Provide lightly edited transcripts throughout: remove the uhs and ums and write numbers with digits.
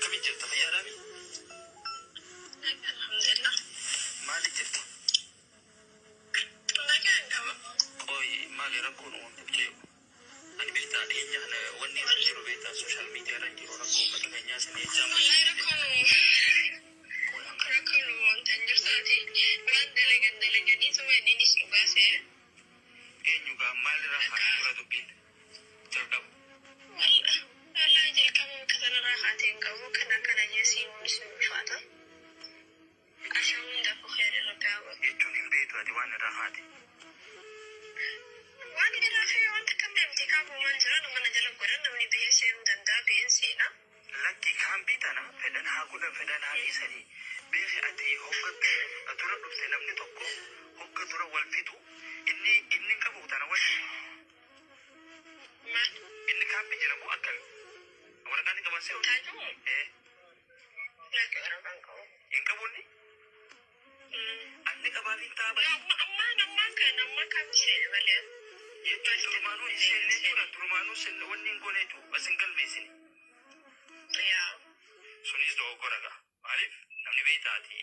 Akkamiin jirta, fayyaadhaami? Alhamdulillah. Maali jirta? Nagaan qaba. Qoy, maali rakkoon uumamte jeeku? Ani beektaa, dhiyeenya kana wanni irra jiru beektaa, social media irra jiru rakkoo uummata keenyaa sana jechaa. Wallahi rakkoon uumamte hin jirtaati. Waan dalagan dalaganii suma inninis dhugaa se'e. Eenyu gaa, maalirraa haa dura dubbiin jalqabu? Wallahi jalqaba bakka sanarraa kaatee hin qabu. Kan akkana jeesii hundi sin ulfaata. Ashaa, hundaafuu khayri Rabbi haa godhu. Jechuun hin beektu ati waan irraa haate. Waan irraa ka'e wanta kam deemte kaabumaan jira, nama na jala godhan, namni biyya seenuu danda'a, biyyeen seenaa. Lakki, kaampii tana fedhan haa godhan, fedhan haa dhiisanii. Beeki, ati hogga dura dhufte, namni tokko hogga dura wal fitu inni hin qabu tana wajji. Maal? Inni kaampii jira moo akkami? Waraqaan hin qaban se'u? Taajuu? Ee. Lakki, waraqaan qabu. Hin qabu inni? Anni qabaaf hin ta'a. Ammaan kan ammaa kaampii seene malee. Jechuun durumaanuu hin seenne jechuudha. Durumaanuu wanni hin goone jechuudha. Bas hin galmeessine. Yaa. Sunis dogoggora gaa. Maaliif namni beektaati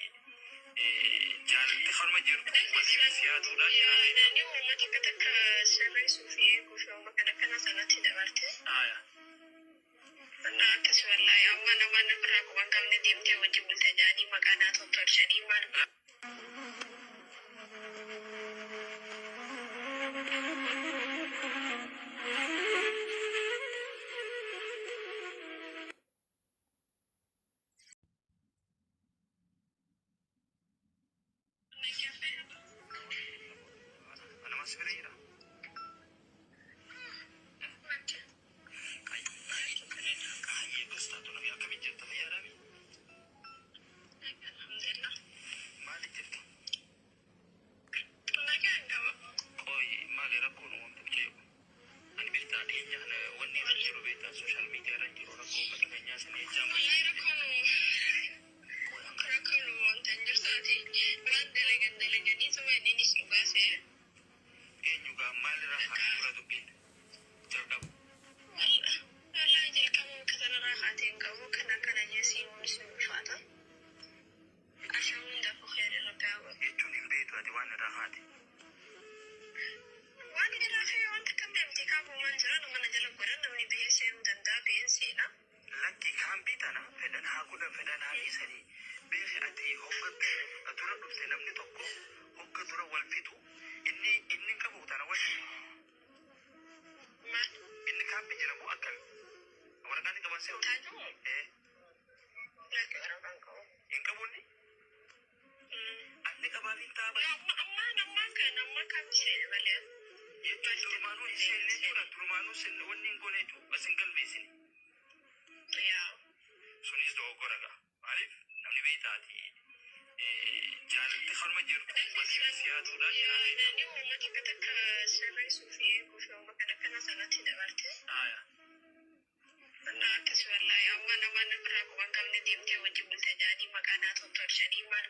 jaalatti harma jirtu waliif siyaaduudhaan jira beektaa. Namni uummata takka takka sirreessuu fi eeguu fi uummata kana kana sanatti dabarte. Aya. Na akkas, wallahi amma nama irraa quban qabne deemtee wajji bulte jaanii maqaa naa tottolchanii maal. Nama si bira jira. Ayyee, akkas taatu nabi, akkamiin jirta, fayyaadhaami? Alhamdulillah. Maali jirta? Nagaan qaba. Qoy, maali rakkoon uumamte jeeku? Ani beektaa, dhiyeenya kana wanni irra jiru beektaa, social media irra jiru rakkoo uummata keenyaa sana jechaa. Wallahi rakkoon uumamte hin jirtaati. Waan dalagan dalaganii suma inninis dhugaa se'e. Eenyu gaa, maalirraa haa dura dubbiin jalqabu? Wallahi jalqaba bakka sanarraa kaatee hin qabu. Kan akkana jeesii hundi sin ulfaata. Ashaa, hundaafuu khayri Rabbi haa godhu. Jechuun hin beektu ati waan irraa haate. Waan irraa ka'e wanta kam deemte kaabumaan jira, nama na jala godhan, namni biyya seenuu danda'a, biyyeen seenaa. Lakki, kaampii tana fedhan haa godhan, fedhan haa dhiisanii. Beeki, ati hogga dura dhufte, namni tokko hogga dura wal fitu inni hin qabu tana wajji. Maal? Inni kaampii jira moo akkami? Waraqaan hin qaban se'u? Taajuu? Ee. Lakki, waraqaan qabu. Hin qabu inni? Anni qabaaf hin ta'a. Ammaan kan ammaa kaampii seene malee. Jechuun durumaanuu hin seenne jechuudha. Durumaanuu wanni hin goone jechuudha. Bas hin galmeessine. Yaa. Sunis dogoggora gaa. Maaliif namni beektaati jaalatti harma jirtu waliif siyaaduudhaan jira beektaa. Namni uummata takka takka sirreessuu fi eeguu fi uummata kana kana sanatti dabarte. Aya. Na akkas, wallahi amma nama irraa quban qabne deemtee wajji bulte jaanii maqaa naa tottolchanii maal.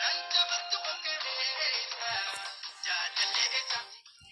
Anti